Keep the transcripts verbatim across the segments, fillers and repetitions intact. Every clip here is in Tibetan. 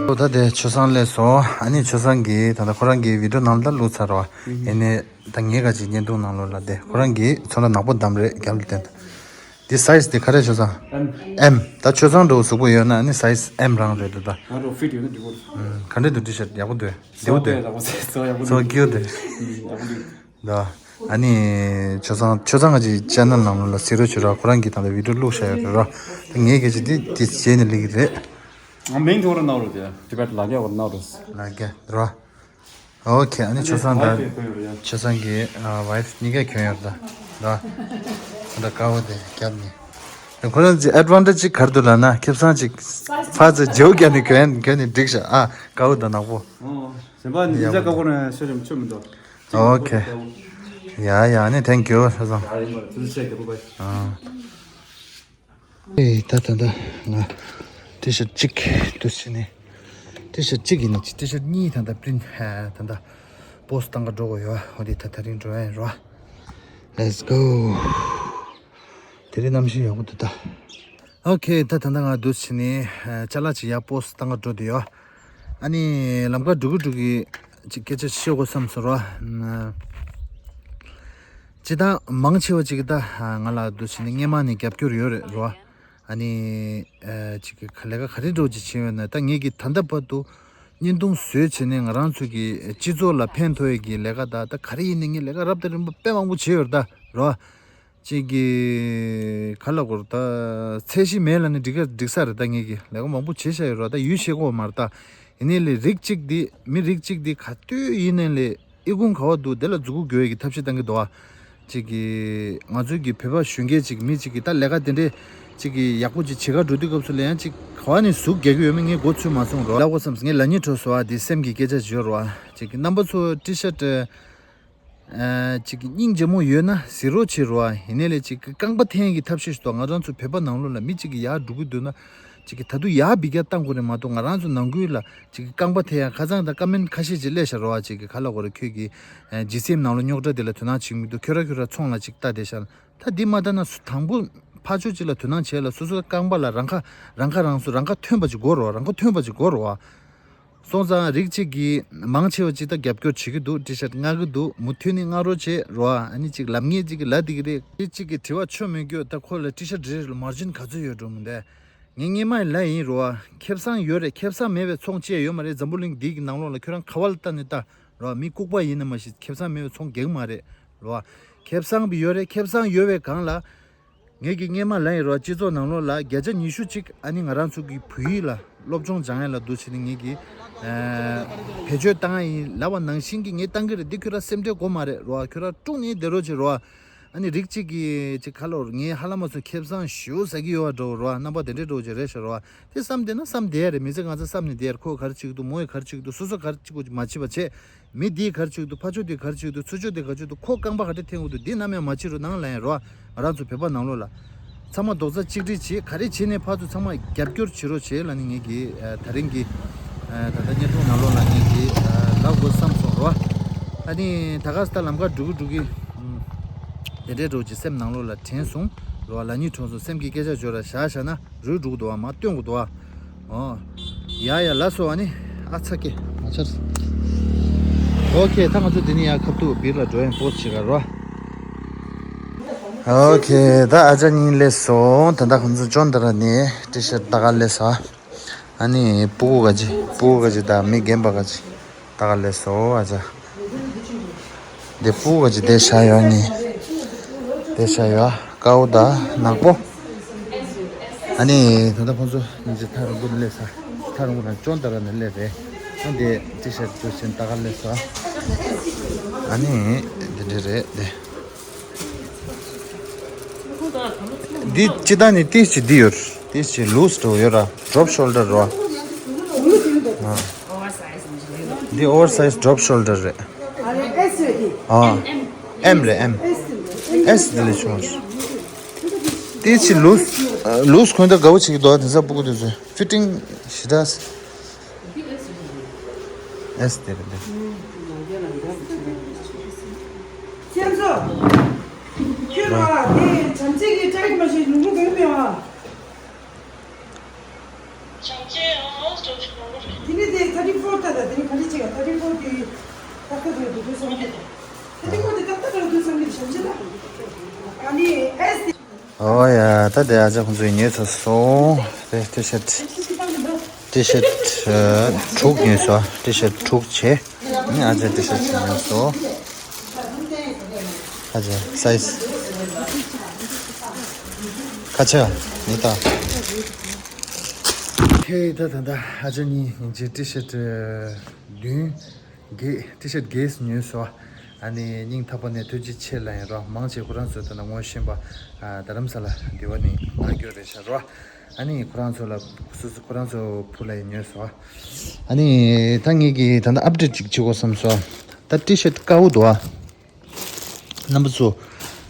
ད་དེ་ཆོས་བཟང་སླེབས་སོང་། ཨ་ནི་ཆོས་བཟང་གིས་ད་ལྟ་ཁོ་རང་གི་བི་ཌིའོ་ནང་ལ་བླུགས་ཚར་བ། ཨེ་ནས་ད་ངས་ག་ཅིག་བརྙན་ཐུང་ནང་ལོགས་ལ་དེ་ཁོ་རང་གིས་ཚོན་ཁྲ་ནག་པོ་བདམས་རེད། རྒྱབ་ལ་བསྟན། འདི་སའི་ཛི་དེ་ག་རེ་ཆོས་བཟང་། ཨེམ། ཨེམ། ད་ཆོས་བཟང་འདྲ་བོ་གཟུགས་པོ་ཡོད་ན་ཨ་ནི་སའི་ཛི་ཨེམ་རང་རེད་འདུག་ད། ང་རོ་ཕིཊ་ཡོད་ན་འགྲིག་གོ། ག་འདྲ་འདུག་ཊི་ཤར་ཊི་ཡག་པོ་འདུག་ལེའུ་འདུག་ཚོ་ཀིའུ་འདུག་ད། ཨ་ནི་ཆོས་བཟང་ཆོས་བཟང་ག་ཅིག་ཅེ་ནལ་ནང་ལོགས་ལ་གཟིགས་རོགས་བྱེད་རོགས། ཁོ་རང་གིས་ད་ལྟ་བི་ཌིའོ་བླུགས་བཞག་ཡོད་རེད་རོགས། ད་ངས་ག་ཅིག་འདི་འདི་བྱས་ནས་སླེབས་ཀྱི་རེད། ང་མིང་ཐོག་ར་ནང་རོ་དེ་ཊི་བེཊ་ལ་རྒྱ་བར་ནང་རོ། ལ་རྒྱ་རོ། ཨོ་ཁེ། ཨ་ནི་ཆོས་བཟང་དང་ཆོས་བཟང་གི་ཨ་ཝའི་ཕི་གཉིས་ཀ་གྱོན་ཡོད་ད། ད་ད་དཀར་པོ་དེ་རྒྱབ་ནས། ཁོ་རང་ཚོའི་ཨེ་ཌི་ཝན་ཊེ་ཇི་ཅིག་ག་རེ་འདུག་ལབ་ན་ཁེ་བཟང་ཅིག་ཕར་ཚུར་བརྗེ་པོ་བརྒྱབ་ནས་གྱོན་གྱོན་ནས་འགྲིག་ཤག་ཨ་དཀར་པོ་དང་ནག་པོ། ཨོ། གཞན་པ་ནི་ཡག་པོ་འདུག་ཀ་ཀོ་ན་ཤོ་རིམ་ཆོ་མི་འདུག་ཨོ་ཁེ། ཡ་ཡ་ནི་ཐེང་ཀིའུ་ཆོས་བཟང་། ཡ་ཡིན་པ་རེད། ཐུགས་རྗེ་ཆེ། རྒྱལ་པོ་བྷའི། ཨ། ཨེ་ད་ད་ད་ང་ཊི་ཤར་ཊི་གཅིག་འདུག་བྱས་ནས་ཊི་ཤར་ཊི་གཅིག་ཡིན་ན་ཅི་ཊི་ཤར་ཊི་གཉིས་ད་ད་པི་རིན་ཊི་ད་ད་པོ་སི་ཊི་བཏང་ག་འགྲོ་དགོས་ཡོད། འོ་དེ་ད་ད་རིང་འགྲོ་ཡ་ཡིན་རོ། Let's go། དེ་རིང་གནམ་གཤིས་ཡག་པོ་འདུག་ད། ཨོ་ཁེ། ད་ད་ད་ང་འདུག་བྱས་ནས་ཅ་ལག་ཅིག་ཡར་པོ་སི་ཊི་བཏང་ག་འགྲོ་དུ་ཡོད། ཨ་ནི་ལམ་ཁ་འགྲོ་གི་འགྲོ་གི་ཅིག་སྐད་ཆ་བཤད་དགོས་བསམ་སོང་རོ། སྤྱིར་བཏང་མང་ཆེ་བ་ཅིག་གིས་ད་ང་ལ་འདུག་བྱས་ནས་སྔས་མ་ནས་རྒྱབ་སྐྱོར་ཡོད་རེད་རོ། ཨ་ནི་ཨ་ཅིག་གི་ལས་ཀ་ག་རེ་འགྲོ་ཅིག་བྱས་ཡོད་ན་ད་ངེད་ཀྱིས་ད་ལྟ་བར་དུ་བརྙན་ཐུང་བཟོས་བྱས་ནས་ང་རང་ཚོ་གི་སྤྱི་ཚོགས་ལ་ཕན་ཐོགས་ཡས་ཀྱི་ལས་ཀ་ད་ད་ག་རེ་ཡིན་ནའི་ངས་ལས་ཀ་རབ་དང་རིམ་པ་དཔེ་མང་པོ་བྱས་ཡོད་རེད་ད་རོ། ཅིག་གི་ག་ལ་གོ་རེད་ད། ཚད་གཞི་མེད་ལབ་ནས་འགྲིག་ག་འགྲིག་ས་རེད་ད། ངེད་ཀྱིས་ལས་ཀ་མང་པོ་བྱས་བཞག་ཡོད་རེད་ད། ཡུལ་ཤེས་གོ་མ་རེད་ད། ཡིན་ནའི་ལས་རིགས་གཅིག་འདི་མི་རིགས་གཅིག་འདི་ག་དུས་ཡིན་ནའི་ལས་ཨི་ཁུང་ག་བ་འདུག་དེ་ལ་མཛུ་གུ་གྱོན་ཡས་ཀྱི་ཐབས་ཤེས་བཏང་གི་འདུག་ཨ། ཅིག་གི་ང་ཚོའི་གི་བོད་པ་གཞོན་སྐྱེས་ཅིག་མི་ཅིག་གི་ད་ལས་ཀ་དེ་འདྲས་ཅིག་གི་ཡག་པོ་ཅིག་བྱེད་ག་འགྲོ་དུས་སྐབས་སུ་ལ་ཡང་ཅིག་ག་བ་ནས་ཟུག་རྒྱག་གི་ཡོད་མེད་ངས་མགོ་ཚོས་མ་སོང་རོ། ལབ་དགོས་བསམ་ངས་ལབ་སྙིང་བྲོ་སོང་ཨ། དེ་སེམས་ཀྱི་སྐད་ཆ་བརྗོད་རོ་ཨ། ཅིག་གི་རྣམ་པ་ཚོ་ཊི་ཤར་ཊི་ཨ་ཅིག་གི་སྙིང་རྗེ་མོ་ཡོད་ན་གཟིགས་རོགས་བྱེད་རོགས་ཨ། ཡིན་ནའི་ལས་ཅིག་གི་རྐང་པ་འཐེན་གྱི་ཐབས་ཤེས་ཤིག་ཏོ། ང་རང་ཚོ་བོད་པ་ནང་ལོགས་ལ་མི་ཅིག་གི་ཡར་འགྲོ་གི་འདུག་ན་ཅིག་གི་ད་དུང་ཡར་འབུད་རྒྱག་བཏང་དགོས་རེད་མ་གཏོགས་ང་རང་ཚོ་ནང་ཁུལ་ལ་ཅིག་གི་རྐང་པ་འཐེན་ཡ་ཁ་སང་ད་ཀ་མེན་ཊི་ཁ་ཤས་ཅིག་སླེབས་ཤག་རོགས་ཨ། ཅིག་གི་ག་ལ་གོ་རེད་ཁྱོད་ཀྱི་ཨ་ཇི་སི་ཨེམ་ནང་ལོགས་རྙོག་དྲ་དེ་ལ་དོ་སྣང་བྱེད་མི་འདུག་ཁྱོད་ར་ཁྱོད་ར་ཚོང་ལ་ཅིག་ལྟ་བསྡད་ཤག་ད་འདི་མ་ལྟ་ན་སུ་དང་པོ་ཕར་ཕྱོགས་གཅིག་ལ་དོ་སྣང་བྱས་ལ་སོ་སོའི་རྐང་པ་ལ་རང་ཁ་རང་ཁ་རང་གསོ་རང་ཁ་ཐོན་པ་ཅིག་དགོས་རོགས་རང་ཁ་ཐོན་པ་ཅིག་དགོས་རོགས། སོང་ཙང་རིགས་གཅིག་གིས་མང་ཆེ་བ་ཅིག་ད་རྒྱབ་སྐྱོར་བྱེད་ཀྱི་འདུག་ཊི་ཤར་ཊི་མངགས་ཀྱི་འདུག་མུ་མཐུད་ནས་མངགས་རོགས་བྱེད་རོགས། ཨ་ནི་ཅིག་ལབ་མཁན་ཅིག་གིས་ལབ་བསྡད་ཀྱི་རེད། རིགས་གཅིག་གིས་དྲི་བ་ཆོ་མེད་རྒྱུ་ད་ཁོ་ལ་ཊི་ཤར་ཊི་རེད་མར་ཇིན་ག་ཚོད་ཡོད་འགྲོ་མི་འདུག་ངས་སྔས་མ་ལ་ཡིན་རོགས། ཁེ་བཟང་ཡོད་རེད། ཁེ་བཟང་མེད་པའི་ཚོང་བཅས་ཡོད་མ་རེད། འཛམ་བུ་གླིང་འདི་གི་ནང་ལོགས་ལ་ཁྱོད་རང་ག་བ་ལ་ལྟ་ནས་ལྟ་རོགས། མི་ལྐུགས་པ་ཡིན་ན་མ་གཞི་ཁེ་བཟང་མེད་པའི་ཚོང་རྒྱག་གི་མ་རེད་རོགས། ཁེ་བཟང་བི་ཡོད་རེད། ཁེ་བཟང་ཡོད་པའི་སྒང་ལ་ངེད་ཀྱི་སྔས་མ་ལ་ཡིན་རོགས། སྤྱི་ཚོགས་ནང་ལོགས་ལ་བརྒྱ་ཆ་ཉི་ཤུ་གཅིག་ཨ་ནི་ང་རང་ཚོ་གི་བོད་ཡིག་ལ་སློབ་སྦྱོང་སྦྱང་ཡ་ལ་འདུག་བྱས་ནས་ངེད་ཀྱི་ཨ་བེད་སྤྱོད་བཏང་ཡ་ཡིན་ལབ་པ་ནང་བཞིན་གྱི་ངས་བཏང་གི་རེད། འདི་ཁྱོད་རང་སེམས་ཁྲལ་དགོས་མ་རེད་རོགས། ཁྱོད་རང་དཀྲུགས་ནས་བསྡད་རོགས་བྱེད་རོགས། ཨ་ནི་རིགས་གཅིག་གིས་ཅིག་ཁ་ལོར་ངས་ཧ་ལམ་མ་སོང་ཁེ་བཟང་ཞེ་པོ་ཟ་གི་ཡོད་པ་འདྲ་བོ་རོ། རྣམ་པ་དེ་འདྲའི་འདྲ་བོ་ཅིག་རེད་ཤག་རོ། དེ་བསམ་བསྡད་ན་བསམ་བསྡད་ཡ་རེད། མི་ཚེ་གང་ཚ་བསམ་ནས་བསྡད་ཡ་རེད། ཁོས་ག་རེ་བྱེད་ཀྱི་འདུག་མོས་ག་རེ་བྱེད་ཀྱི་འདུག་སོ་སོ་ག་རེ་བྱེད་དགོས་མ་བྱེད་པ་བྱས། མི་འདིས་ག་རེ་བྱེད་ཀྱི་འདུག་ཕར་ཕྱོགས་འདིས་ག་རེ་བྱེད་ཀྱི་འདུག་ཚུར་ཕྱོགས་འདིས་ག་རེ་བྱེད་ཀྱི་འདུག་ཁོ་རྐང་པ་ག་འདྲ་འཐེན་དགོས་འདུག་འདི་ནམ་ཡང་མ་བྱེད་རོགས་གནང་ལབ་ཡ་རོ། ང་རང་ཚོ་བོད་པ་ནང་ལོགས་ལ། ཚང་མ་རྡོག་རྩ་གཅིག་སྒྲིལ་བྱེད། ག་རེ་བྱེད་ནས་ཕར་ཚུར་ཚང་མ་རྒྱབ་སྐྱོར་བྱེད་རོགས་བྱེད་ལབ་ནས་ངེད་ཀྱིས་ཨ་ད་རིང་གི་ཨ་ད་ལྟ་བརྙན་ཐུང་ནང་ལོགས་ལ་ངེད་ཀྱིས་ཨ་ལབ་དགོས་བསམ་སོང་རོ། ཨ་ནི་ད་ག་ས་ད་ལམ་ཁ་འགྲོ་གི་འགྲོ་གི་ཨུམ། དེ་འདྲའི་འདྲ་བོ་ཅིག་སེམས་ནང་ལོགས་ལ་དྲན་སོང་རོ། ལབ་སྙིང་བྲོ་སོང་། སེམས་ཀྱི་སྐད་ཆ་བརྗོད་ར་བཞག་བཞག་ན་རུལ་འགྲོ་གི་འདུག་བ། མར་བཏོན་དགོས་འདུག་བ། ཨོ། ཡ་ཡ་ལགས་སོ། ཨ་ནི་ཨ་ཚ་ཀེ་མ་ཆར། ཨོ་ཁེ། ད་ང་ཚོ་འདི་ནས་ཡར་ཁ་ཐུག་བིར་ལ་འགྲོ་ཡིན། པོ་སི་ཊི་བྱེད་ག་རོ། ཨོ་ཁེ། ད་ཨ་ཅག་གཉིས་སླེབས་སོང་། ད་ལྟ་ཁོང་ཚོ་ཅོན་ཏ་ར་ནས་ཊི་ཤར་ཊི་ལྟ་ག་སླེབས་སོང་། ཨ་ནི་སྤུ་གུ་ག་ཅིག་སྤུ་གུ་ག་ཅིག་དང་མི་རྒན་པ་ག་ཅིག་ལྟ་ག་སླེབས་སོང་། ཨ་ཅག་འདི་སྤུ་གུ་ག་ཅིག་བསྡད་བཞག་ཡོད། ནི་བསྡད་བཞག་ཡོད། དཀར་པོ་དང་ནག་པོ། ཨ་ནི་ད་ལྟ་ཁོང་ཚོ་སྙིང་རྗེ་ཐག་རིང་པོ་ནས་སླེབས་ས། ཐག་རིང་པོ་ནས་ཅོན་ཏ་ར་ནས་སླེབས་རེད། ཨ་འདི་ཊི་ཤར་ཊི་ཚོ་ཞིག་ལྟ་ག་སླེབས་ས། ཨ་ནི་འདི་འདྲ་རེད་དེ། འདི་སྤྱིར་བཏང་ནི་ཏིས་ཅི་འདི་ཡོད། ཏིས་ཅི་ལུས་འགྲོ་ཡོད་ར། ཌོབ་ཤོལ་ཌར་རོ། འདི་ཨོ་བར་སའིཛ་ཌོབ་ཤོལ་ཌར་རེད། ཨ། ཨེམ་རེད་ཨེམ། ཨེས་འདི་ལས་བྱུང་། ཏིས་ཅི་ལུས། ལུས་གོན་ད་དགའ་བོ་བྱེད་ཀྱི་འདུག་དེང་སང་སྤུ་གུ་དེ་ཚོས་ཕི་ཊིང་ཞེ་དྲག་ཨེས་དེ་རེད་དེ། ཁྱེད་ཚོ། ཁྱོད་ལ་དེ་བྱམས་བརྩེ་གི་ཊའིཊ་མ་བྱེད་ལུང་པ་གོན་མེད་པ། བྱམས་བརྩེ་ཨང་ཨང་སྟོབས་ཤུགས་མང་པོ་རེད། དེ་ནི་ ཨོ་ཡ། ད་དེ་ཨ་ཅག་ཁོང་ཚོས་ཉོས་ཚར་སོང་། དེ་ཊི་ཤར་ཊི། ཊི་ཤར་ཊི་ཨ་དྲུག་ཉོས་སོང་། ཊི་ཤར་ཊི་དྲུག་བྱས། ཨ་ནི་ཨ་ཅག་ཊི་ཤར་ཊི་ཉོས་སོང་། ཨ་ཅག་སའི་ཛི་ཁ་ཆེ་ནི་ད། ཁེ་ད་ད་ད་ཨ་ཅག་གཉིས་ཉིན་གཅིག་ཊི་ཤར་ཊི་བདུན། བརྒྱད། ཊི་ཤར་ཊི་བརྒྱད་ཉོས་སོང་། ཨ་ནི་སྙིང་ཐག་པ་ནས་ཐུགས་རྗེ་ཆེ་ལབ་ཡིན་རོ། མང་ཆེ་ཁོ་རང་ཚོ་ད་ལྟ་ངོ་ཤེས་པ་ཨ་རྡ་རམ་ས་ལ་འདི་བ་ནས་ང་སྐྱོ་རེད་ཤག་རོ། ཨ་ནི་ཁོ་རང་ཚོ་ལ་སོ་སོ་ཁོ་རང་ཚོ་ཕུ་ལ་ཡིན་ཉོས་སོང་། ཨ་ནི་ད་ངེད་ཀྱིས་ད་ལྟ་ཨབ་ཌེཊ་ཅིག་བྱེད་དགོས་བསམ་སོང་། ད་ཊི་ཤར་ཊི་དཀར་པོ་འདུག་ཨ། རྣམ་པ་ཚོ།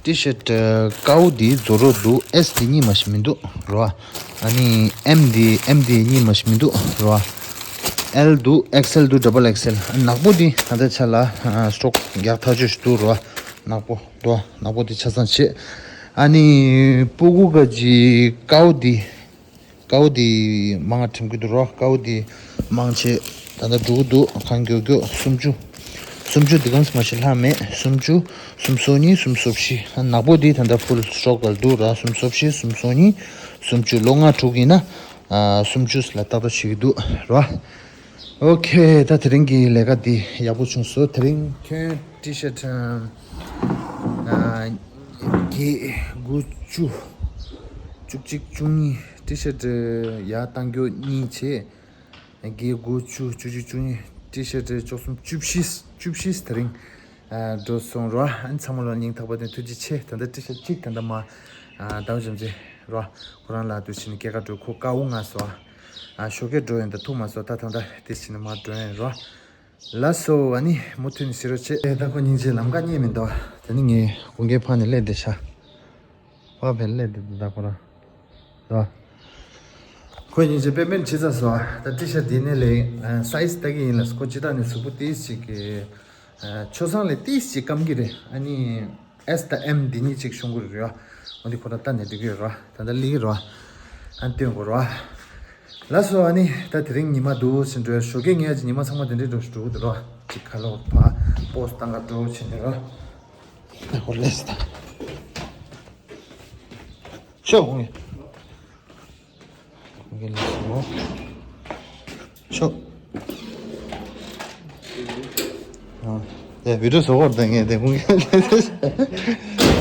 ཊི་ཤར་ཊི་དཀར་པོ་འདི་རྫོགས་རོགས་འདུག་ཨེས་འདི་གཉིས་མ་ཞིག་མི་འདུག་རོ། ཨ་ནི་ཨེམ་འདི་ཨེམ་འདི་གཉིས་མ་ཞིག་མི་འདུག་རོ། ཨེལ་འདུག་ཨེག་སི་ཨེལ་འདུག་ཌབ་བལ་ཨེག་སི་ཨེལ། ནག་པོ་འདི་ད་ལྟ་ཆ་ལ་ཨ་སི་ཊོག་རྒྱག་ཐག་ཆོད་ཞིག་འདུག་རོ། ནག་པོ་འདུག་ནག་པོ་འདི་ཆ་ཚང་བྱེད། ཨ་ནི་སྤུ་གུ་ག་གི་དཀར་པོ་འདི། དཀར་པོ་དེ་མང་ང་འགྲིམ་གྱི་འདུག་རོ། དཀར་པོ་དེ་མང་ཆེ་ད་ལྟ་འགྲོ་གི་འདུག་གང་མགྱོགས་མགྱོགས་སུམ་ཅུ། སུམ་ཅུ་འདི་གང་སུ་མ་ཤི་ལྷག་མེད། སུམ་ཅུ། སུམ་སོ་གཉིས། སུམ་སོ་བཞི། ནག་པོ་དེ་ད་ལྟ་ཕུལ་སི་ཊོག་ག་ལ་འདུག་ར། སུམ་སོ་བཞི། སུམ་སོ་གཉིས། སུམ་ཅུ། ལོ་ལྔ་དྲུག་ཡིན་ན་ཨ་སུམ་ཅུ་ལ་ཏག་ཏག་བྱེད་ཀྱི་འདུག་ར། ཨོ་ཁེ། ད་དེ་རིང་གི་ལས་ཀ་འདི་ཡག་པོ་བྱུང་སོང་། དེ་རིང་ཁྱོན་ཊི་ཤར་ཊི་ཨ་བརྒྱད། དགུ། བཅུ། བཅུ་གཅིག། བཅུ་གཉིས། ཊི་ཤར་ཊི་ཡར་བཏང་རྒྱུ་གཉིས་བྱས། བརྒྱད། དགུ། བཅུ། བཅུ་གཅིག། བཅུ་གཉིས། ཊི་ཤར་ཊི་བཅུ་གསུམ། བཅུ་བཞི། བཅུ་བཞི་དེ་རིང་ཨ་འགྲོ་སོང་རོ། ཨ་ནི་ཚང་མ་ལ་སྙིང་ཐག་པ་ནས་ཐུགས་རྗེ་ཆེ། ད་ལྟ་ཊི་ཤར་ཊི་གཅིག་ད་ལྟ་མ་ཨ་ཟླ་བ་བྱམས་བརྩེ་རོ། ཁོ་རང་ལ་དུ་ཕྱིན་ནས་སྐྱེས་སྐར་འགྲོ། ཁོ་དཀར་པོ་མངགས་སོང་། ཨ་ཞོགས་ཀས་འགྲོ་ཡོང་ད་ཐུག་མ་སོང་། ད་ད་ལྟ་དེ་ཕྱིན་ནས་མ་འགྲོ་ཡོང་རོ། ལགས་སོ། ཨ་ནི་མུ་མཐུད་ནས་གཟིགས་རོགས་བྱེད། ཨེ་ད་ཁོ་སྙིང་རྗེ་ལམ་ཁ་རྙེད་མི་འདུག་དེ་ནི་ངས་དགུན་ཁའི་ཕར་ནས་སླེབས་བསྡད་ཤག་ཕར་ཕེབས་སླེབས་བསྡད་འདུག་ད་ཁོ་རང་། ད་ཁོ་སྙིང་རྗེ་དཔེ་མེད་བྱེད་ཚར་སོང་། ད་ཊི་ཤར་ཊི་འདི་ནས་ལས་སའི་ཛི་ལྟ་གི་ཡིན་ལ། ཁོ་ཅི་ལྟར་ནས་གཟུགས་པོ་ཏིས་ཅིག་གི་ཆོས་ཚང་ལས་ཏིས་ཅིག་སྐམ་གི་རེད། ཨ་ནི་ཨེས་དང་ཨེམ་འདི་གཉིས་ཅིག་ཤོང་གི་རེད་བ། འོ་འདི་ཁོ་རང་ལྟ་ནས་འགྲིག་གི་རེད་བ། ད་ལྟ་ལི་རེད་བ། ཨ་ནི་སྟོན་དགོས་རེད་བ། ལགས་སོ། ཨ་ནི་ད་དེ་རིང་ཉི་མ་འདུག་ཟིན་འགྲོ། ཞོགས་ཀས་ངས་ཉི་མ་ཚང་མ་དེ་འདྲའི་འགྲོ་ཞིག་འགྲོ་གི་འདུག་རོ། ཅིག་ཁ་ལོག་ཕ་པོ་སི་བཏང་ག་འགྲོ་བྱེད་འདི་རོ། ད་ཧོ་ལེས་ད། ཤོག་ཧོ། ཧོ་ལེས་ཧོ། ཤོག་ཨ་དེ་བི་ཌིའོ་བཟོ་བར་ད་ངས་དེ་ཁུང་གི་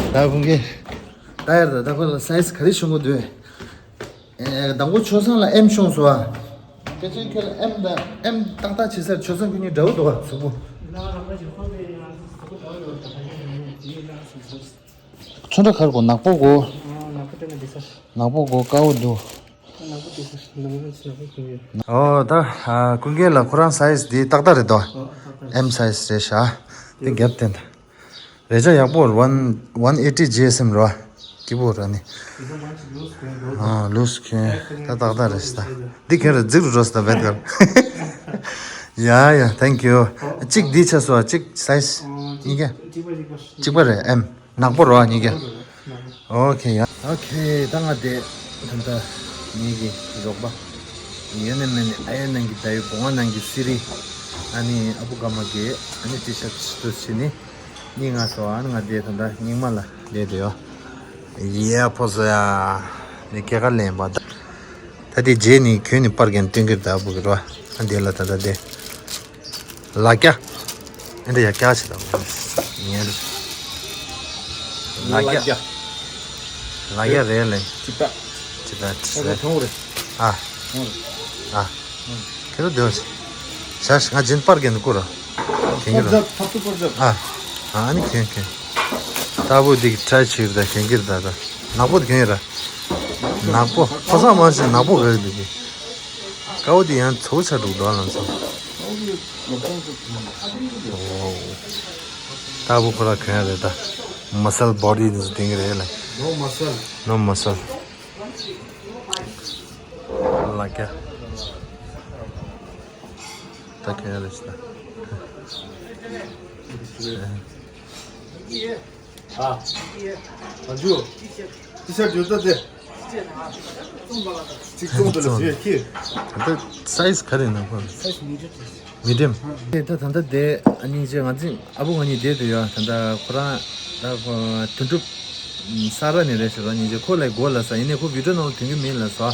ད་ཁུང་གི་ད་ཡར་ད་ད་ཁོ་ལ་སའི་ཛི་ག་རེ་ཤོང་གི་འདུག་ཨེ་དང་པོ་ཆོས་ཚང་ལ་ཨེམ་ཤོང་སོང་ཨ། སྐད་ཆ་ཁྱོད་ལ་ཨེམ་དང་ཨེམ་ཏག་ཏག་བྱེད་ས། ཆོས་ཚང་ཁྱོད་གཉིས་འདྲ་བོ་འདུག་ཨ་གཟུགས་པོ། ཚོན་ཁྲ་ག་རེ་དགོས། ནག་པོ་དགོས། ནག་པོ་དེ་ན་འདི་ས། ནག་པོ་དགོས། དཀར་པོ་འདུག་ཨོ་ད་ཨ་ཀུན་མཁྱེན་ལགས་ཁོ་རང་སའི་ཛི་འདི་ཏག་ཏག་རེད་དོ། ཨེམ་སའི་ཛི་རེད་ཤག་དེ་རྒྱབ་དེ་འདྲ། རེ་ཆ་ཡག་པོ། ཝན་ཝན་ཨེ་ཊི་ཇི་ཨེས་ཨེམ་རེད་བ། སྐྱིད་པོ་རེད་ནི། ཨ་ལུས་གྱོན་ད་ཏག་ཏག་རེད་ཤག་འདི་གྱོན་རེད་རྫིག་རུ་འགྲོ་སྲིད་ད་བེད་གར། ཡ་ཡ་ཐེང་ཀྱུ། གཅིག་འདི་ཆ་སོ་གཅིག་སའི་ཛི་གཉིས་ཀ་གཅིག་པ་རེད། ཨེམ། ནག་པོ་རོ་གཉིས་ཀ། ཨོ་ཁེ་ཡ། ཨོ་ཁེ་ད་ང་དེ་ད་ལྟ་ངེད་ཀྱི་རོགས་པ་ཡོད་ནི་མེད་ནི་ཨ་ཡེ་ནང་གི་ཟླ་བའི་སྒོ་ང་ནང་གི་སི་རི། ཨ་ནི་ཨ་བུ་ག་མ་གི་ཨ་ནི་ཊི་ཤར་ཊི་དུ་ཕྱི་ནི་གཉིས་ང་སོ། ཨ་ནི་ང་དེ་ད་ལྟ་རྙིང་མ་ལ་བསྡད་དེ་ཡོ། ཡེ་ཕོ་སོ་ཡ། ནི་སྐྱེས་སྐར་ལེན་པ་ད། ད་དེ་རྗེས་ནི་ཁྱོད་ནི་པར་རྒྱན་སྟོན་གྱི་རེད་ད་ཨ་བུ་གི་རོ། ཨ་འདི་ལ་ད་ལྟ་དེ། ལ་རྒྱ། ཨེ་འདྲ་ཡ་རྒྱ་ཆེ་དང་ངན་རེད། ལ་རྒྱ། ལ་རྒྱ་རེད་ལེ། ཅི་པ། ཅི་པ་ཅི་ཨ་པ། ཐོང་རེད། ཨ། ཐོང་རེད། ཨ། ཁྱེད་རང་སྡོད་ཤག་ང་ཇིན་པར་གྱི་འདུག་གོ་ར། གན་གི་ར། ཨ། ཨ་ནི་གན་གན། ལྟ་བུ་འདི་ཁྲ་ཆིར་ད་གན་གིར་ད་ད། ནག་པོ་དེ་གན་ར། ནག་པོ་ཁོ་ས་མ་ཤེས་ནག་པོ་ག་གི་འདུག་གི། དཀར་པོ་དེ་ཡང་ཚོ་ཆ་འདུག་དོ་ལམ་སང་། ལྟ་བུ་ཁོ་ར་གན་རེད་ད། མ་སལ་བོ་ཌི་འདི་ཚོ་དེང་གི་རེད་ལ། No muscle. No muscle. ལ་རྒྱ། ད་གན་རེད་ད། ཨ། ཨ་ཇུ། ཊི་ཤར་ཊི་ཡོད་ད་དེ། གཅིག་བཙོང་དུ་ལ་ཟེར་ཁྱི། ད་ལྟ་སའི་ཛི་ག་རེ་ཡིན་ན་ཁོ། སའི་ཛི་མི་ཌི་ཡམ། མི་ཌི་ཡམ། དེ་ད་ད་ལྟ་དེ་ཨ་ནི་ཅེ་ང་ཚིག་ཨ་བུ་ང་གཉིས་བསྡད་དུ་ཡོད། ད་ལྟ་ཁོ་རང་ད་ཁོ་དོན་གྲུབ་ས་ར་ནས་རེད་ཤག་ད་ཉིན་ཅེ་ཁོ་ལ་གོ་ལ་ས་ཡིན་ནས་ཁོ་བི་ཌི་ཡོ་ནང་ལ་དོན་གྱི་མིན་ལ་ས།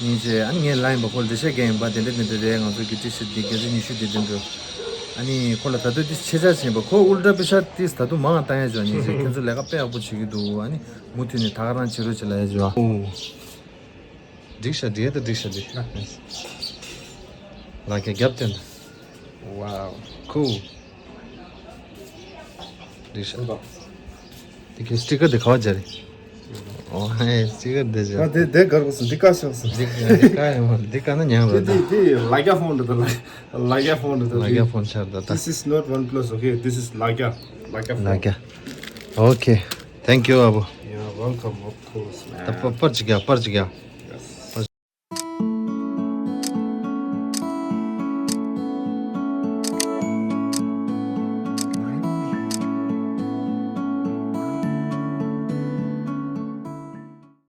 ཉིན་ཅེ་ཨ་ནི་ངས་ལ་ཡིན་པ་ཁོ་ལ་འགྲེལ་བཤད་རྒྱག་ཡིན་པ་དེ་འདྲ་དེ་འདྲ་རེད། ང་ཚོ་གི་ཊི་ཤར་ཊི་དེ་བརྒྱ་ཆ་ཉི་ཤུ་དེ་དེ་འདྲ། ཨ་ནི་ཁོ་ལ་ད་ལྟ་དེ་ཆེ་ཆ་ཕྱིན་པ་ཁོ་ཨུལ་ཏྲ་པེ་ཤར་ཏིས་ད་དུང་མང་བཏང་ཡ་ཅོ་ཉིན་ཅེ་ཁྱོད་ཚོ་ལས་ཀ་དཔེ་ཡག་པོ་བྱེད་ཀྱི་འདུག་ཨ་ནི། མུ་མཐུད་ནས་ད་ག་རང་བྱེད་རོགས་བྱེད་ལ་ཡ་ཞུ་བ། ཨོ། འགྲིག་ཤག་འགྲིག་ད་འགྲིག་ཤག་འགྲིག་ལ་རྒྱ་རྒྱབ་སྟོན་ད། Wow, cool. འགྲིག་ཤག་འདི་གའི་སི་ཊི་ཀར་འདི་ག་བ་སྦྱར་རེད། ཨོ་ཧེ། སི་ཊི་ཀར་འདི་སྦྱར། ད་དེ་དེ་གར་གོ་སོང་། འདི་ཀ་ཤོག་སོང་། འདི་འདི་ཀ་ཡིན་མོ། འདི་ཀ་ན་ཉང་རོ་ད། དེ་དེ་ལ་རྒྱ་ཕོན་འདྲ་ད། ལ་རྒྱ་ཕོན་འདྲ་ད། ལ་རྒྱ་ཕོན་ཤར་ད་ད། This is not OnePlus, okay? This is Lagia. Lagia phone. Lagia. Okay. Thank you, ཨ་བུ། You're welcome, of course, man. ད་པར་པར་ཅིག་རྒྱག་པར་ཅིག་རྒྱག